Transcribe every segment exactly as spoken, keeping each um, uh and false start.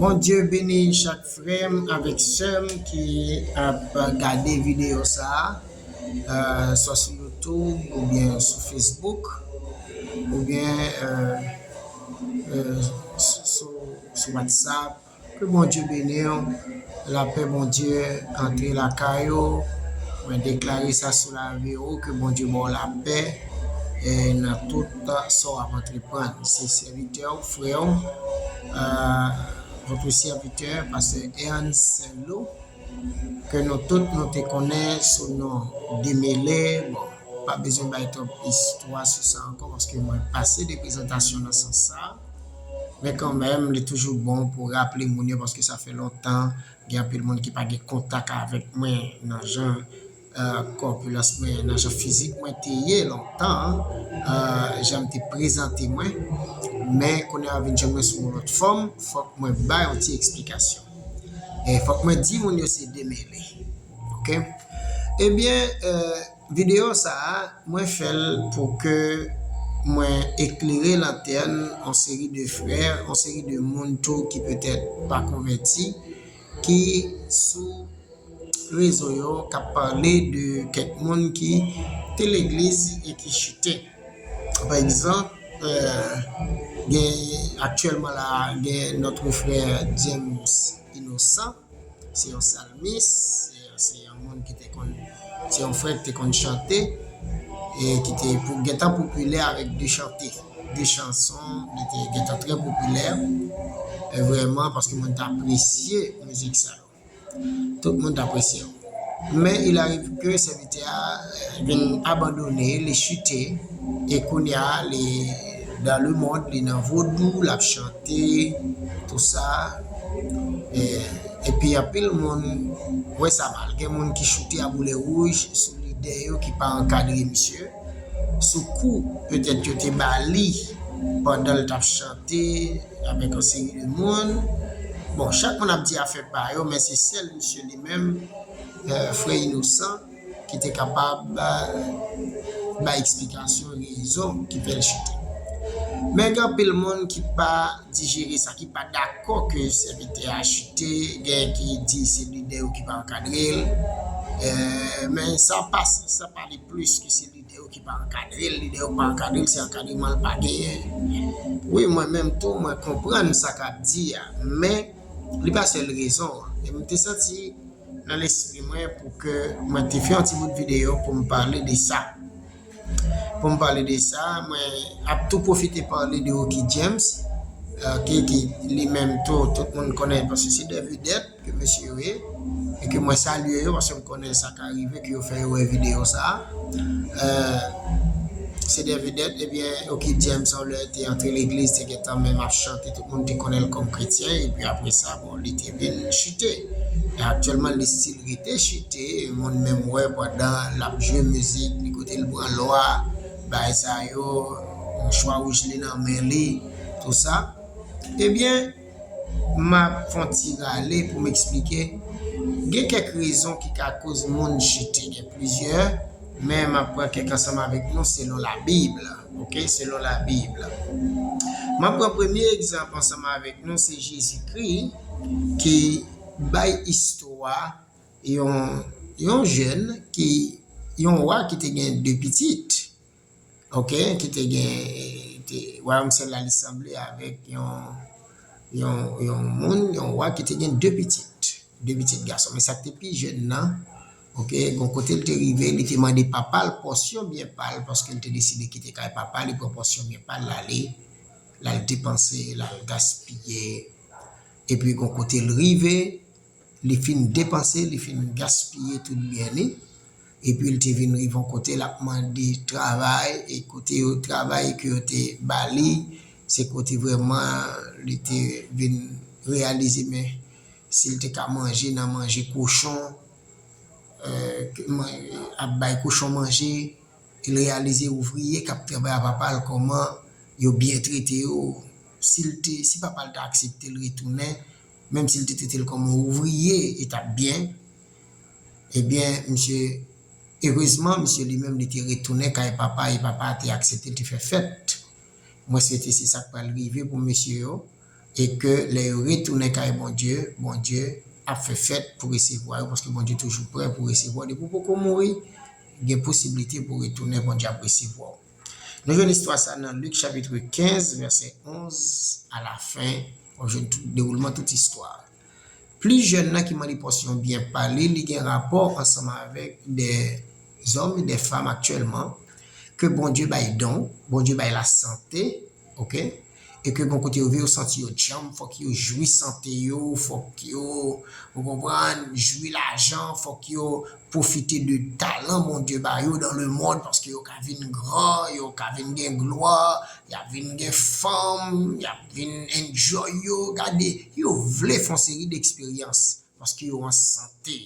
Bondye beni chak frè m avèk sè m ki ap gade videyo sa a, swa sou YouTube oubyen sou Facebook, oubyen sou WhatsApp. Ke Bondye beni w. Lapè Bondye antre lakay ou. Mwen deklare sa sou lavi ou, ke Bondye ba w lapè nan tout sa w ap antreprann. Se sèvitè w, frè w, votre serviteur, pastè Ernst Saint-Lô, ke nou tout nou te konnen sou non Demele. Bon, pa bezwen bay twòp istwa sou sa ankò, paske mwen pase de prezantasyon nan sans sa. Men kanmenm, li toujou bon pou raple moun yo, paske sa fè lontan, gen anpil moun ki pa gen kontak avèk mwen nan jan kòpilans mwen, nan jan fizik mwen te ye lontan, jan m te prezante mwen. Men kounye a vin jwenn mwen sou yon lòt fòm, fòk mwen bay yon ti eksplikasyon. E fòk mwen di moun yo se Demele. Oke? Ebyen, videyo sa a, mwen fè l pou ke mwen eklere lantèn yon seri de frè, yon seri de moun tou ki petèt pa konvèti, ki sou rezo yo k ap pale de kèk moun ki te legliz e ki chite. Pa egzanp, gen aktyèlman la, gen notre frè James Innocent, se yon salmis, se yon moun ki te konn, se yon frè ki te konn chante e ki te gentan popilè avèk de chante, de chanson, li te gentan trè popilè. E vrèman, paske moun te apresye mizik sa yo. Tout moun t apresye w. Men il arrive ke sèvitè a vin abandone, li chite, e kounye a li dans le monde, li nan vodou, l ap chante, tou sa. E, epi anpil moun wè sa mal. Gen moun ki choute a boulè wouj sou lidè yo ki pa ankadre misye. Sou kou petèt yo te ba li pandan l t ap chante avèk yon seri de moun. Bon, chak moun ap di afè pa yo, men se sèl misye li menm, frè Inosan, ki te kapab bay eksplikasyon, rezon ki fè l chite. Men gen anpil moun ki pa dijere sa, ki pa dakò ke sèvitè a chite, gen ki di se lidè yo ki pa ankadre l. Men sa pa, sa pale plis ke se lidè yo ki pa ankadre l, lidè yo pa ankadre l, se ankadreman l pa genyen. Wi, mwen menm tou, mwen konprann sa k ap di a, men li pa sèl rezon an. E m te santi nan lespri mwen pou ke mwen te fè yon ti bout videyo pou m pale de sa. Pou m pale de sa, mwen ap tou pwofite pale de Oki James, oke, ki li menm tou, tout moun konnen paske se de vedèt ke mesye yo ye, e ke mwen salye yo, paske m konnen sa ka rive ke yo fè yo wè videyo sa a. Se de vedèt, ebyen, Oki James, yon lè te antre legliz, te gentan menm ap chante, tout moun te konnen l kòm kretyen, epi apre sa, bon, li te vin chite. E aktyèlman, li still rete chite, moun menm wè pandan l ap jwe mizik, li kote l pran lwa, bagay sa yo, mouchwa wouj li nan men li, tou sa. Ebyen, m ap fè yon ti rale pou m eksplike. Gen kèk rezon ki ka koz moun chite, gen plizyè, men m ap pran kèk ansanm avèk nou selon Labib, oke, selon Labib. M ap pran premye egzanp ansanm avèk nou, se Jezikri ki bay istwa yon, yon jèn ki, yon wa ki te gen de pitit. Oke, ki te gen, te, wayòm syèl la, li sanble avèk yon, yon, yon moun, yon wa ki te gen de pitit, de pitit gason. Men sa k te pi jèn nan, oke, gon kote l te rive, li te mande papa l pòsyon byen pa l, paske l te deside kite kay papa l, li pran pòsyon byen pa l, l ale, l al depanse, l al gaspiye. Epi gon kote l rive, li fin depanse, li fin gaspiye tout byen li. Epi l te vin rive yon kote l ap mande travay, e kote yo travay ke yo te ba li, se kote vrèman li te vin reyalize, men si l te ka manje nan manje kochon, ap bay kochon manje, e l reyalize ouvriye k ap travay a papa l, kòman yo byen trete yo. Si l te, si papa l te aksepte l retounen, menm si l te trete l kòm yon ouvriye, e t ap byen. Ebyen, misye, erezman, misye li menm, li te retounen kay papa, e papa a te aksepte l, te fè fèt. Mwen swete se sa k pral rive pou mesye yo. e ke lè yo retounen kay Bondye, Bondye ap fè fèt pou resevwa yo, paske Bondye toujou prè pou resevwa w. Depi w poko mouri, gen posiblite pou w retounen, Bondye ap resevwa w. Nou jwenn istwa sa nan Lik chapit kenz, vèsè onz a la fen, w ap jwenn tout dewoulman tout istwa. Plis jèn nan ki mande pòsyon byen pa li, li gen rapò ansanm avèk de zòm e de fanm aktyèlman, ke Bondye bay don, Bondye bay lasante, oke? E ke gon kote yo vle yo santi yo djanm, fòk yo jwi sante yo, fòk yo, ou konprann, jwi lajan, fòk yo pwofite de talan Bondye ba yo dans le monde, paske yo ka vin gran, yo ka vin gen glwa, y ap vin gen fanm, y ap vin enjoy yo, gade, yo vle fè yon seri de eksperyans, paske yo an sante.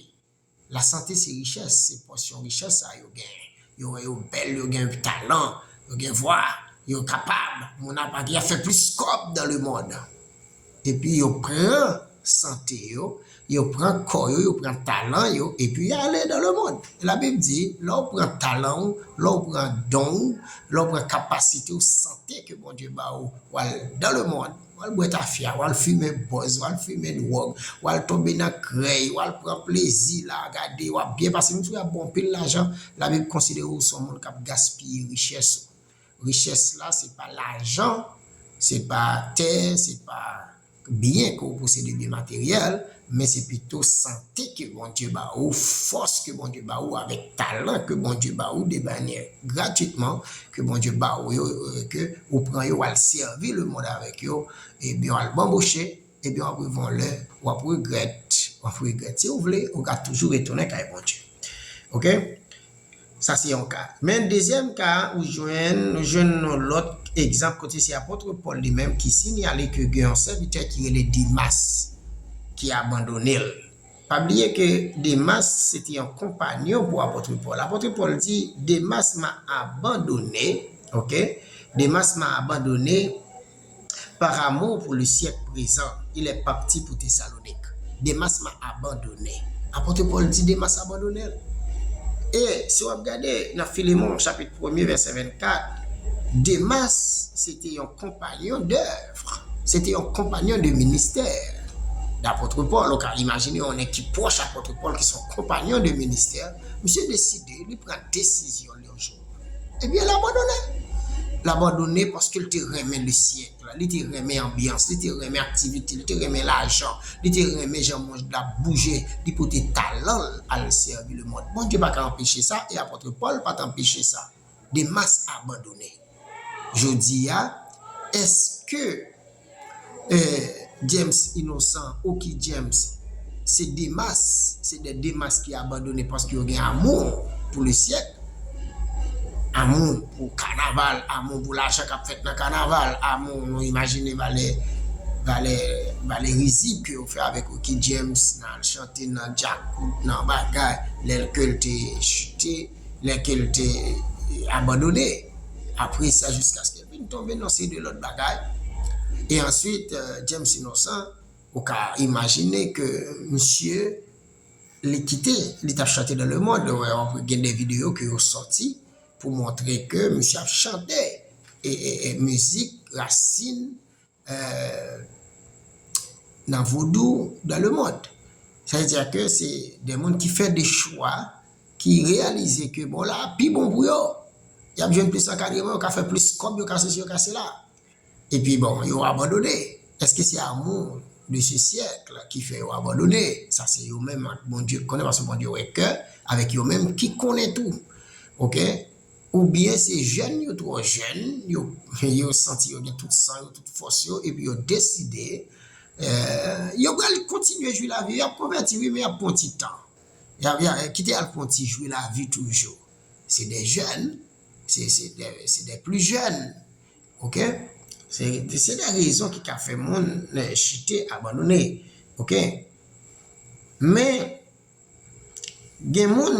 Lasante se richès, se pòsyon richès sa yo genyen. Yo wè yo bèl, yo gen talan, yo gen vwa, yo kapab. Moun ap, y ap fè plis kòb dans le monde. Epi yo pran sante yo, yo pran kò yo, yo pran talan yo, epi y ale dans le monde. Labib di, lè w pran talan w, lè w pran don w, lè w pran kapasite w, sante ke Bondye ba w, w al dans le monde. W al bwè tafya, w al fimen bòz, w al fimen dwòg, w al tonbe nan krèy, w al pran plezi la, gade, w ap byen pase. Menm si w ap bon anpil lajan, Labib konsidere w se yon moun k ap gaspiye richès ou. Richès la, se pa lajan, se pa tè, se pa byen ke w posede, byen materyèl, men se pito sante ke Bondye ba ou, fòs ke Bondye ba ou, avèk talan ke Bondye ba ou de manyè gratitman, ke Bondye ba ou yo, ke ou pran yo, w al sèvi lemonn avèk yo, ebyen w al banboche, ebyen w ap rive yon lè, w ap regrèt, w ap regrèt. Si w vle, ou ka toujou retounen kay Bondye. Oke? Sa se yon ka. Men dezyèm ka, ou jwenn, nou jwenn yon lòt egzanp kote se apot Pòl li menm ki sinyale ke gen yon sèvitè ki rele Demas ki abandone l. Pa bliye ke Demas se te yon konpanyon pou apot Pòl. Apot Pòl di, Demas m'a abandonné, oke? Demas m'a abandonné par amour pour le siècle présent, il est parti pour Thessalonique. Demas m'a abandonné. Apot Pòl di Demas abandone l. E si w ap gade nan Filemon chapit premye vèsè vennkat, Demas se te yon konpanyon dèv, se te yon konpanyon de ministè. Apot Pòl, ou ka imajine yon nèg ki pwòch apot Pòl, ki se yon konpanyon de ministè, misye deside, li pran desizyon li yon jou. Ebyen, l abandone. L abandone paske l te renmen le syèk la, li te renmen anbyans, li te renmen aktivite, li te renmen lajan, li te renmen jan mond la ap bouje, li pote talan l al sèvi lemonn. Bondye pa ka anpeche sa, e apot Pòl pa t anpeche sa. Demas abandone. Jodi a, èske eh, James Innocent, Oky James, se Demas, se de Demas ki abandone paske yo gen amou pou le syèk, amou pou kanaval, amou pou lajan k ap fèt nan kanaval, amou, nou imajine valè, valè, valè rizib ke yo fè avèk Oky James nan al chante nan djakout, nan bagay, lè ke l te chite, lè ke l te abandone. Apre sa, jiskaske l vin tonbe nan seri de lòt bagay. E answit, eh, James Innocent, ou ka imajine ke misye, li kite, li t ap chante dans le monde. Ou wè, w ap gen de videyo ke yo sòti pou montre ke misye ap chante e, e, e mizik rasin eh, nan vodou dans le monde. Sa vle di ke se de moun ki fè de chwa, ki reyalize ke, bon, la pi bon pou yo. Y ap jwenn plis ankadreman, yo ka fè plis kòb, yo ka sesi, yo ka sela. Epi, bon, yo abandone. Èske se amou de se syèk ki fè yo abandone? Sa se yo menm ak Bondye ki konnen, paske Bondye wè kè avèk yo menm ki konnen tou. Oke? Oubyen se jèn yo twò jèn, yo, yo santi yo gen tout san yo, tout fòs yo, epi yo deside, eh, yo pral kontinye jwi lavi, y ap konvèti, wi, men y ap pran ti tan. Y ap, y ap, kite y al pran ti jwi lavi toujou. Se de jèn, se, se de, se de pli jèn, oke? Se, se de rezon ki ka fè moun, eh, chite, abandone, oke? Men, gen moun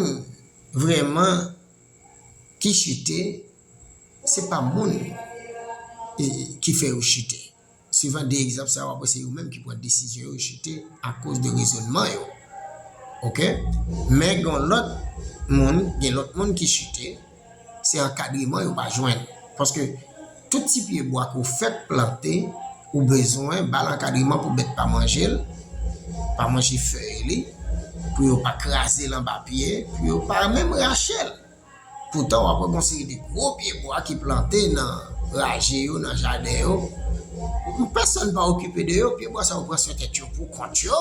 vrèman ki chite, se pa moun, e, ki fè yo chite. Swivan de egzanp sa yo, w ap wè se yo menm ki pran desizyon yo chite akoz de rezònman yo. Oke? Men gen lòt moun, gen lòt moun ki chite, se ankadreman yo pa jwenn. Paske tout ti pye bwa ke w fèk plante, Ou bezwen ba l ankadreman pou bèt pa manje l, pa manje fèy li, pou yo pa kraze l anba pye, pou yo pa menm rache l. Poutan, w ap wè gon seri de gwo pyebwa ki plante nan raje yo, nan jaden yo. Pèsonn pa okipe de yo, pyebwa sa yo pran swen tèt yo pou kont yo.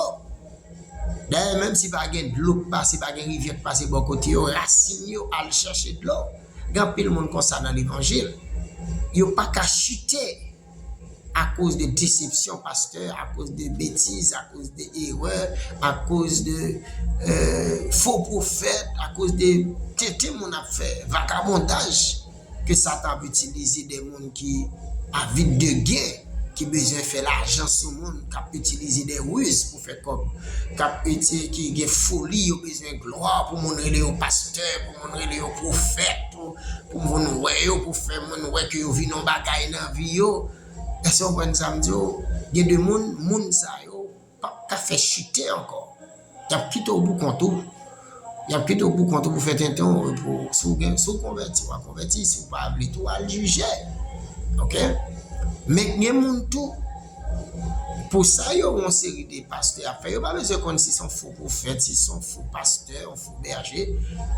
Dayè, menm si pa gen dlo k pase, pa gen rivyè k pase bò kote yo, rasin yo al chèche dlo. Gen anpil moun konsa nan levanjil. Yo pa ka chite akoz de desepsyon pastè, akoz de betiz, akoz de erè, akoz de euh, fo pwofèt, akoz de tenten moun ap fè, vakabondaj ke Satan ap itilize de moun ki avid de gen, ki bezwen fè lajan sou moun, k ap itilize de riz pou fè kòb, k ap iti- ki gen foli, yo bezwen glwa pou moun rele yo pastè, pou moun rele yo pwofèt, pou, pou moun wè yo, pou fè moun wè ke yo vin yon bagay nan vi yo. Èske w konprann sa m di w? Gen de moun, moun sa yo p ap ka fè chite ankò. Y ap kite w pou kont ou. Y ap kite w pou kont ou pou fè tenten w pou, si w gen, si w konvèti, w a konvèti, si w pa vle tou, w al jije. Oke? Men gen moun tou, pou sa yo, yon seri de pastè ap fè, yo pa bezwen konn si se yon fo pwofèt, si se yon fo pastè, yon fo bèje,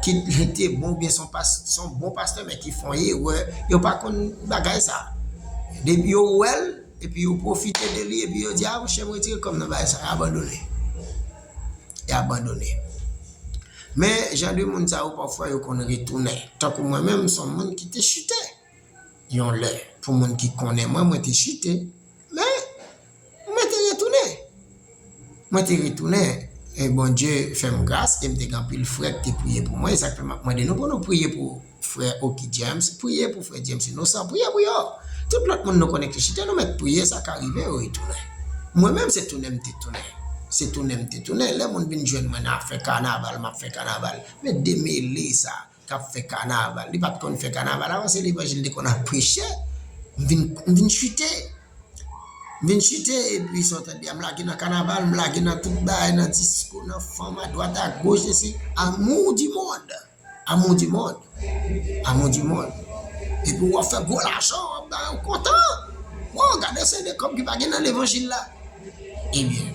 ki te bon, oubyen se yon pas- se yon bon pastè, men ki fè yon erè, yo pa konn bagay sa. Depi yo wè l, epi yo pwofite de li, epi yo di, a, monchè, m retire kò m nan bagay sa, y abandone. Y abandone. Men, jan de moun sa yo, pafwa, yo konn retounen. Tankou mwen menm, m se yon moun ki te chite. Yon lè, pou moun ki konnen mwen, mwen te chite. Men, mwen te retounen. Mwen te retounen. E Bondye fè m gras, e m te gen anpil frè ki te priye pou mwen. E sa k fè m ap mande nou pou nou priye pou frè Oky James, priye pou frè James Innocent, priye pou yo. Tout lòt moun nou konnen ki chita, nou mèt priye, sa ka rive yo retounen. Mwen menm, se tounen m te tounen. Se tounen m te tounen. Lè moun vin jwenn mwen nan afè kanaval, m ap fè kanaval. Men demele sa k ap fè kanaval. Li pa t konn fè kanaval avan, se levanjil li te konn ap preche. M vin, m vin chite. M vin chite, epi sa w tande a, m lage nan kanaval, m lage nan tout bagay, nan disko, nan fanm, adwat, agoch, esi, amour du monde. Amour du monde. Amour du monde. Epi w ap fè gwo lajan, w ap bay, w kontan. Wow, gade se de kòb ki pa gen nan levanjil la. Ebyen,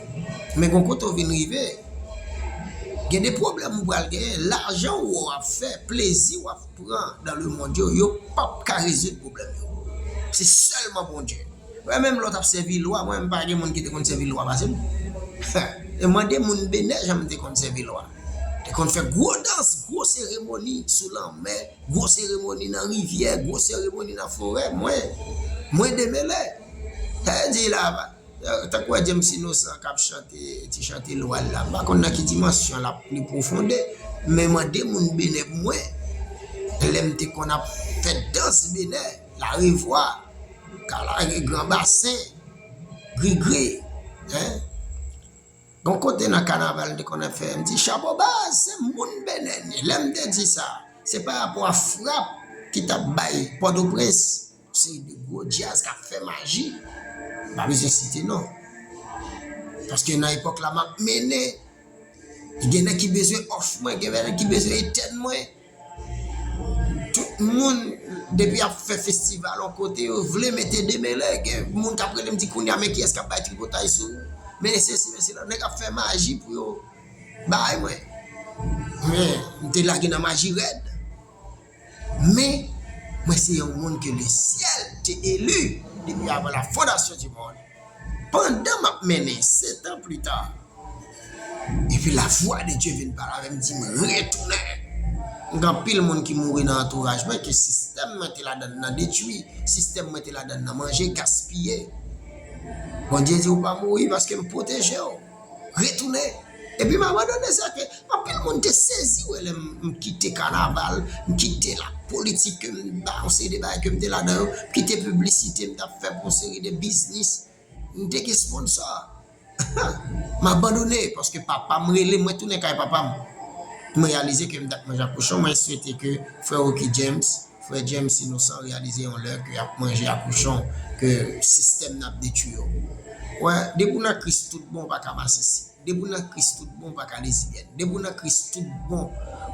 men gon kote w vin rive, gen de pwoblèm ou pral genyen, lajan w ap fè, plezi w ap pran dans le monde yo, yo p ap ka rezoud pwoblèm yo. Se sèlman Bondye. Wè, menm lè w t ap sèvi lwa, mwen menm pa gen moun ki te konn sèvi lwa pase m. E mande moun Benè jan m te konn sèvi lwa. Te konn fè gwo dans, gwo seremoni sou lanmè, gwo seremoni nan rivyè, gwo seremoni nan forè. Mwen, mwen demele. Sa vle di la, tankou wè James Innocent k ap chante, ti chante lwa l la. M pa konn nan ki dimansyon l ap li pwofonde, men mande moun Benè pou mwen. Lè m te konn ap fè dans Benè, Larevwa, Kalare, Gran Basen, Grigri, en. Gon kote nan kanaval m te konn ap fè, m di, "Chapo baz, se moun Benè n ye." Lè m te di sa, se pa rapò a frap ki t ap bay Pòtoprens, se de gwo djaz k ap fè maji. M pa bezwen site non. Paske nan epòk la, m ap mennen. Gen nèg ki bezwen òf mwen, gen nèg ki bezwen etèn mwen. Tout moun, depi y ap fè festival yon kote, yo vle mete demele. Gen moun k ap rele m di, "Kounye a, men kiyès k ap bay tripotay sou ou? Men sesi, men sela." Nèg ap fè maji pou yo bay mwen. Men, m te lage nan maji rèd. Men, mwen se yon moun ke le syèl te eli depi avan la fondasyon di mond. Pandan m ap mennen, setan pli ta, epi lavwa de Dye vin pale avè m, di m, "Retounen." Gen anpil moun ki mouri nan antouraj mwen ke sistèm mwen te ladann nan detwi, sistèm mwen te ladann nan manje, gaspiye. Bondye di, "Ou pa mouri paske m pwoteje w. Retounen." Epi m abandone sa ke anpil moun te sezi wè lè m, m kite kanaval, m kite lapolitik ke m ba yon seri de bagay ke m te ladan yo, m kite piblisite m t ap fè pou yon seri de biznis. M te gen sponsò. M abandone paske papa m rele m, mwen tounen kay papa m. M reyalize ke m t ap manje ak kochon. Mwen swete ke frè Oky James, frè James Innocent reyalize yon lè ke y ap manje ak kochon, ke sistèm nan ap detwi yo. Wè, depi w nan Kris tout bon, ou pa ka masisi. Depi w nan Kris tout bon, ou pa ka lezibyèn. Depi w nan Kris tout bon,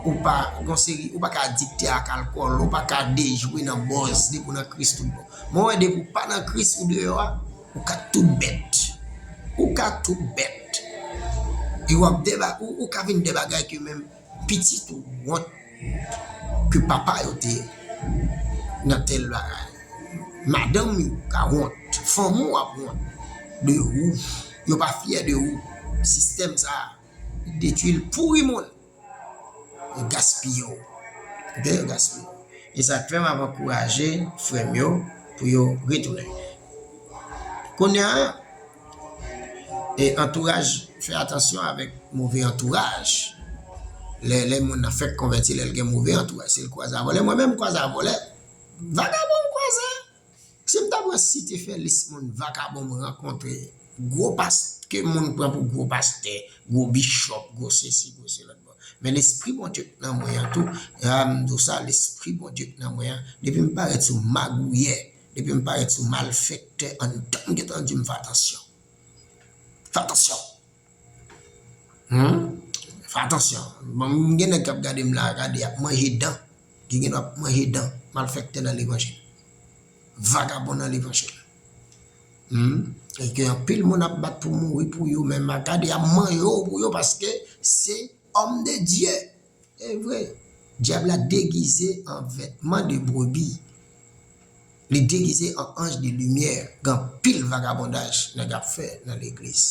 ou pa gon seri, ou pa ka adikte ak alkòl, ou pa ka dejwe nan bòz, depi w nan Kris tout bon. Mwen wè depi w pa nan Kris, ou deyò a, Ou ka tout bèt. Ou ka tout bèt. E w ap de ba-, ou, ou ka vin de bagay ke menm pitit ou wont ke papa yo te nan tèl bagay. Madanm yo ka wont. Fanmi w ap wont de ou. Yo pa fyè de ou. Sistèm sa a, li detwi l, pouri moun. Yo gaspiye w. Ok, yo gaspiye w. E sa k fè m ap ankouraje frè m yo pou yo retounen. Kounye a, e antouraj, fè atansyon avèk move antouraj. Lè, lè moun nan fèk konvèti, lè l gen move antouraj, si l kwaze a vòlè, mwen menm m kwaze a vòlè. Vagabon m kwaze. Si m ta pran site fè lis moun vakabon m rankontre, gwo pas-, ke moun pran pou gwo pastè, gwo bishop, gwo sesi, gwo se lòt bò. Men lespri Bondye k nan mwen an tou, a, m di w sa, lespri Bondye k nan mwen an, depi m parèt sou magouyè, depi m parèt sou malfektè, anndan m gentan di m fè atansyon. Fè atansyon. Hmm? Fè atansyon. Bon, m gen nèg k ap gade m la, gade, y ap manje dan. Ki gen dwa ap manje dan. Malfektè nan levanjil. Vagabon nan levanjil. Hmm? E ke anpil moun ap bat pou mouri pou yo, men m ap gade, y ap manje w pou yo, paske se homme de Dieu. E vre, dyab la degize an vètman de brebi. Li degize an anj de limyè. Gen anpil vagabondaj nèg ap fè nan legliz.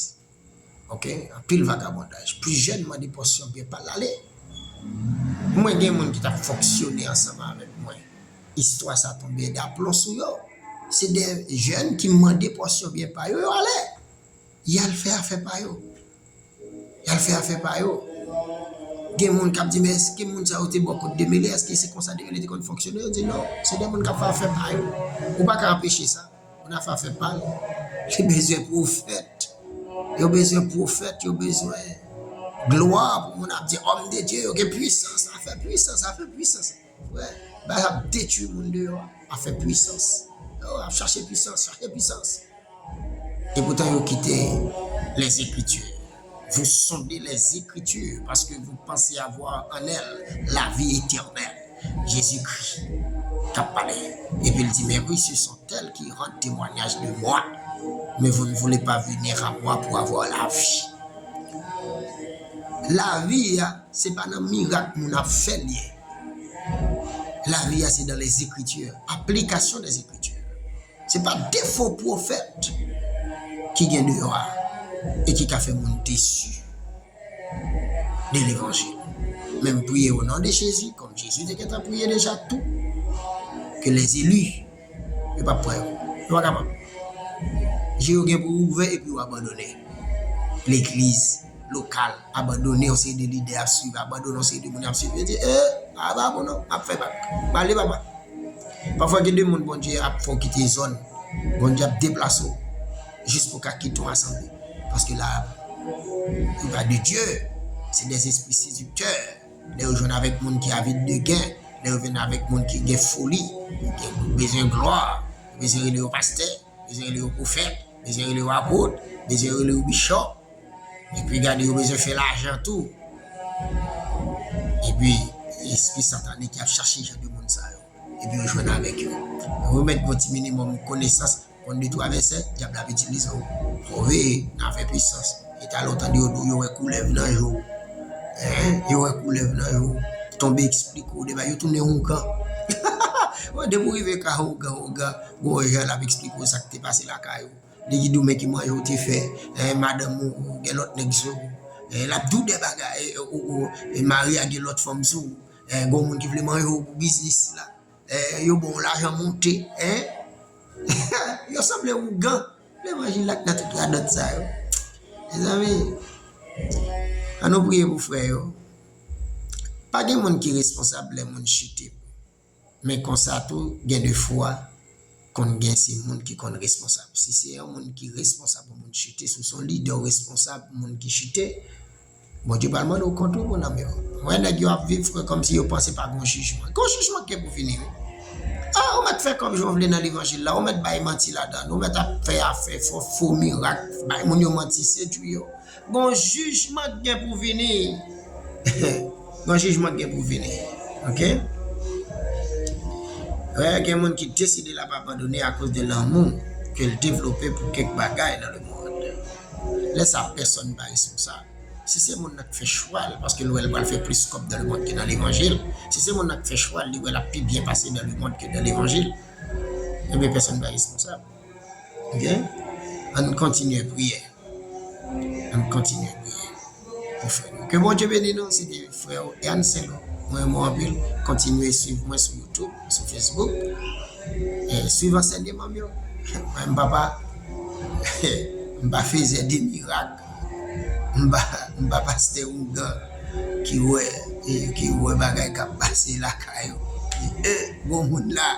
Ok? Anpil vagabondaj. Plis jèn mande pòsyon byen pa l ale. Mwen gen moun ki t ap fonksyone ansanm avèk mwen. Istwa sa tonbe daplon sou yo. Se de jèn ki mande pòsyon byen pa yo, yo ale. Y al fè afè pa yo. Y al fè afè pa yo. Gen moun k ap di, "Men èske moun sa yo te bò kot Demele? Èske se konsa Demele te konn fonksyone?" Yo di, "Non, se de moun k ap fè afè pa yo." Ou pa ka anpeche sa. Moun ap fè afè pa l. Li bezwen pwofèt. Yo bezwen pwofèt, yo bezwen glwa pou moun ap di, "Homme de Dieu, yo gen pwisans, afè pwisans, afè pwisans." Frè, bagay ap detwi moun deyò, afè pwisans. Yo ap chache pwisans, chache pwisans. Et pourtant, yo kite les Écritures. Vous sondez les Écritures parce que vous pensez avoir en elles la vie éternelle. Jésus-Christ k ap pale. Epi l di, "Mais oui, ce sont elles qui rendent témoignage de moi. Mais vous ne voulez pas venir à moi pour avoir la vie." Lavi a, se pa nan mirak moun ap fè l ye. Lavi a, se dans les Écritures, application des Écritures. Se pa defo pwofèt ki gen deyò a e ki ka fè moun desi de levanjil. Men m priye o non de Jezi, kòm Jezi te gentan priye deja tou, ke les élus, yo p ap pran yo. Yo pa kapab. Je yo gen pou ouvè epi yo abandone. Legliz lokal abandone, yon seri de lidè ap swiv, abandone, yon seri de moun ap swiv. Yo di, "Eh, a pa bon non, m ap fè bak. M ale papa." Pafwa gen de moun Bondye ap fè w kite zòn, Bondye ap deplase w jis pou ka kite yon asanble. Paske la, li pa de Dye, se de zespri sediktè. Lè yo jwenn avèk moun ki avid de gen, lè yo jwenn avèk moun ki gen foli, ki gen bezwen glwa, bezwen rele yo pastè, bezwen rele yo pwofèt, bezwen rele yo apot, bezwen rele yo bishop. Epi gade, yo bezwen fè lajan tou. Epi, espri satanik y ap chache jan de moun sa yo. Epi yo jwenn avèk yo. Yo remèt yon ti minimòm konesans, konn de twa vèsè, dyab la ap itilize w. Fò w veye nan afè pwisans. E talè w tande yo di w yo wè koulèv nan je w. Hein? Yo wè koulèv nan je w. Tonbe eksplike w de bagay, yo tounen ougan. Wè, depi w rive ka ougan, ougan, gon jan l ap eksplike w sa k te pase lakay ou. Li ki di w men ki manje w te fè, eh, madanm ou gen lòt nèg sou ou. Eh, l ap di w de bagay, eh, ou, ou, eh, mari a gen lòt fanm sou ou. Eh, gon moun ki vle manje w pou biznis la. Eh, yo ba w lajan monte, hein? Yo sanble ougan. Levanjil la k nan tout radòt sa yo. Mezanmi, ann nou priye pou frè yo. Pa gen moun ki responsab lè moun chite. Men konsa tou, gen de fwa, konn gen se moun ki konn responsab. Si se yon moun ki responsab pou moun chite, si w se yon lidè w responsab pou moun ki chite, Bondye pral mande w kont wi pou nanm yo. Wè nèg yo ap viv, frè, kòmsi yo panse pa gon jijman. Gon jijman k gen pou vini wi. Ah, ou mèt fè kòb jan w vle nan levanjil la, ou mèt bay manti ladan, ou mèt ap fè afè, fò, fo mirak, bay moun yo manti, sedui yo. Gon jijman k gen pou vini. Gon jijman k gen pou vini. Ok? Wè, gen moun ki deside l ap abandone akoz de lanmou. ke l devlope pou kèk bagay nan lemonn. Lè sa, pèsonn pa responsab. Si se moun nan k fè chwa l, paske l wè l pral fè plis kòb nan lemonn ke nan levanjil, si se moun nan k fè chwa l, li wè l ap pi byen pase nan lemonn ke nan levanjil, ebyen, pèsonn pa responsab. Oke? Ann kontinye priye. Ann kontinye priye pou frè nou. Ke Bondye beni nou. Se te frè w Ernst Saint-Laurent. Mwen renmen w anpil. Kontinye swiv mwen sou YouTube, sou Facebook. E swiv ansèyman m yo. Mwen, m pa pa, m pa fezè de mirak. M pa, m pa pastè ougan ki wè, e, ki wè bagay k ap pase lakay ou. E, gon moun la.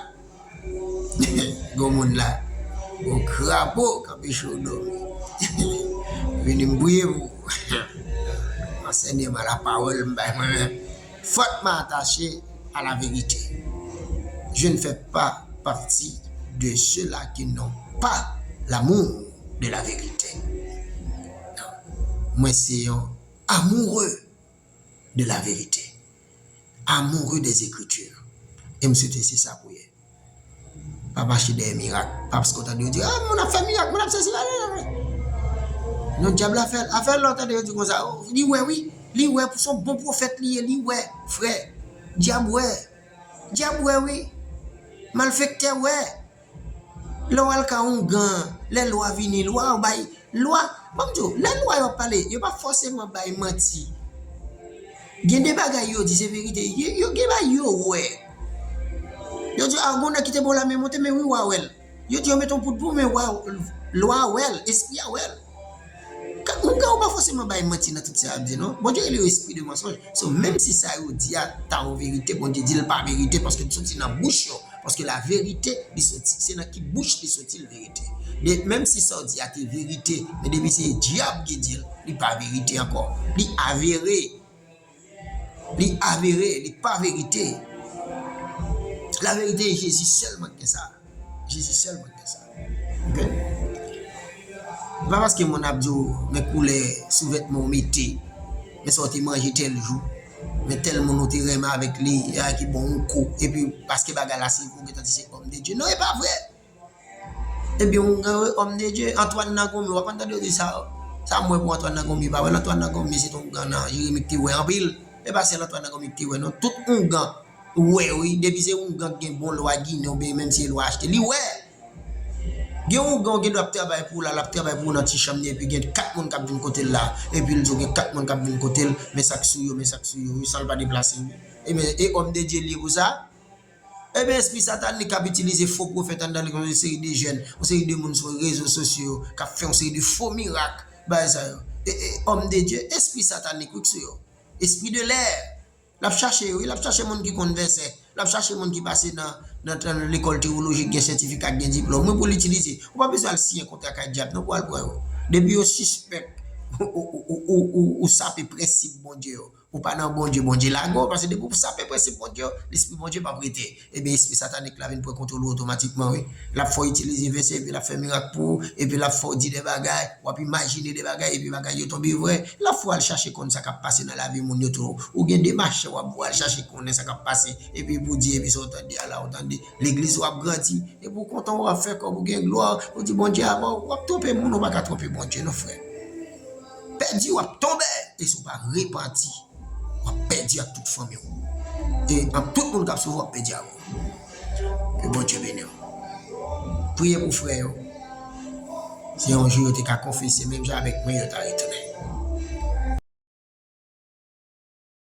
Gon moun la. Gon krapo k anpeche w dòmi. Vini m priye pou ou. Ansèyman, lapawòl m bay mwen menm. Fortement attaché à la vérité. Je ne fais pas partie de ceux-là qui n'ont pas l'amour de la vérité. Non. Mwen se yon amoureux de la vérité. Amoureux des Écritures. E m swete se sa pou w ye. Pa mache dèyè mirak. Pa paske w tande yo di, "Ah, moun ap fè mirak, moun ap fè sila, la, la, la." Non, dyab la fè l. Afè lè w tande yo di konsa, "Oh, li wè, wi. Li wè, pou se yon bon pwofèt li ye, li wè, frè." Dyab wè. Dyab wè, wi. Malfektè wè. Lè w al ka ongan, lè lwa vini, lwa yo bay, lwa, ban m di w, lè lwa yo ap pale, yo pa fòseman bay manti. Gen de bagay yo di se verite, yo, yo gen bagay yo wè. Yo di, "Ah, gon nèg ki te bò lame monte, men wi, w a wè l." Yo di yo mete yon poud pou, men w a, lwa a wè l, espri a wè l. Ka-, moun ka ou pa fòseman bay manti nan tout sa y ap di, non. Bondye rele yo espri de mansonj. So, menm si sa yo di a ta yon verite, Bondye di l pa verite, paske l soti nan bouch yo. Paske la verite, li soti, se nan ki bouch li soti, l verite. De, menm si sa w di a te verite, men depi se dyab ki di l, li pa verite ankò. Li avere. Li avere, li pa verite. La verite, e Jezi sèlman ki gen sa. Jezi sèlman ki gen sa. Oke? E pa paske moun ap di w, men koulè sou vètman w mete, men sa w te manje tèl jou, men tèl moun ou te renmen avèk li, e a ki bon yon kou, epi paske bagay la se ou gentan di se òm de Dye. Non, e pa vre! Ebyen, oungan, wi, òm de Dye, Antoine Nangonmi, w ap tande yo di sa, sa m wè pou Antoine Nangonmi, pa wè Antoine Nangonmi, se te oungan nan Jeremi ki te wè anpil. E pa sèl Antoine Nangonmi ki te wè, non. Tout oungan wè, wi, depi se oungan ki gen bon lwa Ginen, oubyen menm si se lwa achte, li wè. Gen oungan, ou gen dwa ap travay pou w la, l ap travay pou w nan ti chanm li, epi gen kat moun k ap vin kote l la, epi l di w gen kat moun k ap vin kote l, men sa k sou yo, men sa k sou yo, wi, san l pa deplase, wi. Ebyen, e òm de Dye li ye pou sa? Ebyen, espri satanik k ap itilize fo pwofèt anndan legliz, yon seri de jèn, yon seri de moun sou rezo sosyo yo, k ap fè yon seri de fo mirak, bagay sa yo. E, e, òm de Dye, espri satanik, wi, k sou yo. Espri de lè. L ap chache yo, wi, l ap chache moun ki konn vèsè. L ap chache moun ki pase nan, nan, nan lekòl tewolojik, gen sètifika, gen diplòm. Wi, pou l itilize. Ou pa bezwen al siyen kontra kay dyab, non, pou al pran yo. Depi yo sispèk, ou, ou sape prensip Bondye yo. Ou pa nan Bondye, Bondye lage w, paske depi w sape prensip Bondye yo, lespri Bondye p ap rete. Ebyen, espri satanik la vin pran kontwòl ou otomatikman, wi. L ap fè w itilize vèsè, epi l ap fè mirak pou ou, epi l ap fè w di de bagay, w ap imajine de bagay, epi bagay yo tonbe vre. L ap fè w al chache konn sa k ap pase nan lavi moun yo tou. Ou gen de machann w ap wè al chache konnen sa k ap pase, epi pou di, epi sa w tande a la, w tande. Legliz w ap grandi, epi w kontan, w ap fè kòb, ou gen glwa, ou di Bondye avè w, w ap twonpe moun, ou pa ka twonpe Bondye, non, frè. Pèdi, w ap tonbe, e si w pa repanti, w ap pèdi ak tout fanmi w. E ak tout moun k ap swiv ou, w ap pèdi avè w. Ke Bondye beni w. Priye pou frè yo. Se yon jou yo te ka konfese, menm jan avèk mwen, yo ta rete.